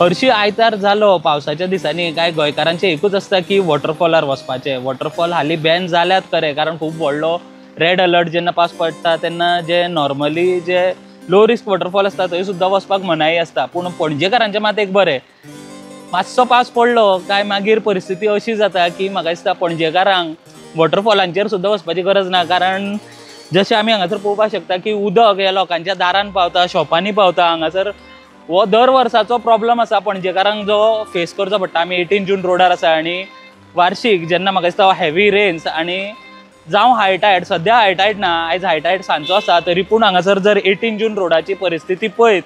हरशी आयतार जालो पावसाच्या दिसांनी काय गोंयकारांचें एकूच आसता की वॉटरफॉलार वचपाचें. वॉटरफॉल हालीं बॅन जाल्यात खरें, कारण खूब व्हडलो रेड अलर्ट जेन्ना पास पडटा तेन्ना जे नॉर्मली जे लो रिस्क वॉटरफॉल आसता थंय सुद्दां वचपाक मनाई आसता. पूण पणजेकारांचें मात एक बरें, मातसो पावस पडलो काय मागीर परिस्थिती अशी जाता की म्हाका दिसता पणजेकारांक वॉटरफॉलांचेर सुद्दां वचपाची गरज ना. कारण जशें आमी हांगासर पळोवपाक शकता की उदक ह्या लोकांच्या दारान पावता, शॉपांनी पावता. हांगासर हो दर वर्साचो प्रॉब्लम आसा पणजेकारांक जो फेस करचो पडटा. आमी 18 जून रोडार आसा आनी वार्षीक जेन्ना म्हाका दिसता हेवी रेन्स आनी जावं हाय टायड, सद्या हाय टायड ना, आयज हाय टायड सांजचो आसा, तरी पूण हांगासर जर 18 जून रोडाची परिस्थिती पळयत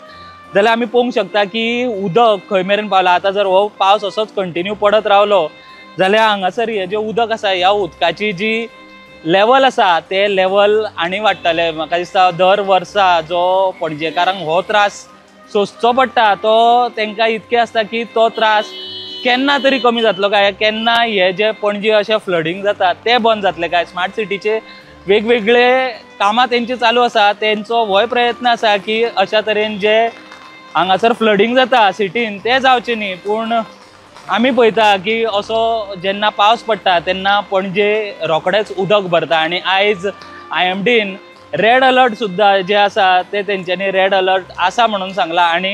जाल्यार आमी पळोवंक शकता की उदक खंय मेरेन पावलां. आतां जर हो पावस असोच कंटिन्यू पडत रावलो जाल्यार हांगासर हें जें उदक आसा ह्या उदकाची जी लेवल आसा ते लेवल आनी वाडटलें. म्हाका दिसता दर वर्सा जो पणजेकारांक हो त्रास सोंसचो पडटा तो तांकां इतकें आसता की तो त्रास केन्ना तरी कमी जातलो काय, केन्ना हे जे पणजे अशें फ्लडींग जाता तें बंद जातलें काय. स्मार्ट सिटीचे वेगवेगळे कामां तेंची चालू आसा, तेंचो होय प्रयत्न आसा की अशा तरेन जे हांगासर फ्लडींग जाता सिटीन तें जावचें न्ही. पूण आमी पळयता की असो जेन्ना पावस पडटा तेन्ना पणजे रोखडेंच उदक भरता आनी आयज IMDन रेड अलर्ट सुद्दां जे आसा ते तेंच्यांनी रेड अलर्ट आसा म्हणून सांगलां. आनी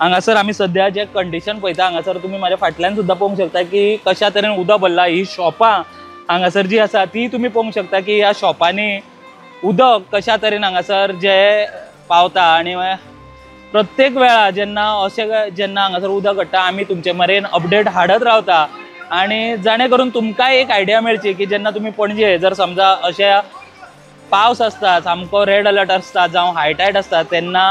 हांगासर आमी सद्या जे कंडिशन पळयता हांगासर तुमी म्हाज्या फाटल्यान सुद्दां पळोवंक शकता की कशा तरेन उदक भरलां. ही शॉपां हांगासर जी आसा ती तुमी पळोवंक शकता की ह्या शॉपांनी उदक कशा तरेन हांगासर जे पावता. आनी प्रत्येक वेळा जेन्ना अशें जेन्ना हांगासर उदक घडटा आमी तुमचे मेरेन अपडेट हाडत रावता आनी जाणे करून तुमकांय एक आयडिया मेळची की जेन्ना तुमी पणजे जर समजा अशे पावस आसता, सामको रेड अलर्ट आसता जावं हाय टायड आसता तेन्ना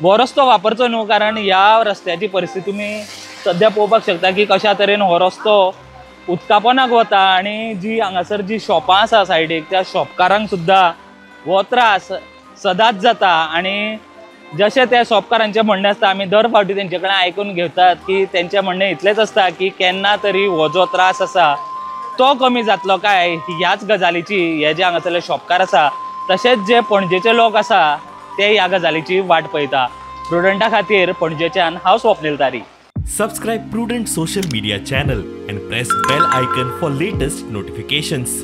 हो रस्तो वापरचो न्हू. कारण ह्या रस्त्याची परिस्थिती तुमी सद्या पळोवपाक शकता की कशा तरेन हो रस्तो उदकापोनाक वता आनी जी हांगासर जी शॉपां आसा सायडीक त्या शॉपकारांक सुद्दां हो त्रास सदांच जाता. आनी जशें त्या शॉपकारांचें म्हणणें आसता आमी दर फावटी तेंचे कडेन आयकून घेतात की तेंचें म्हणणें इतलेंच आसता की केन्ना तरी हो जो त्रास आसा तो कमी जातलो काय ह्याच गजालीची हे जे हांगासरले शॉपकार आसा तशेंच जे पणजेचे लोक आसा ते ह्या गजालीची वाट पळयता. प्रुडंटा खातीर पणजेच्यान हांव Swapnil Tari. Subscribe Prudent social media channel and press bell icon for latest notifications.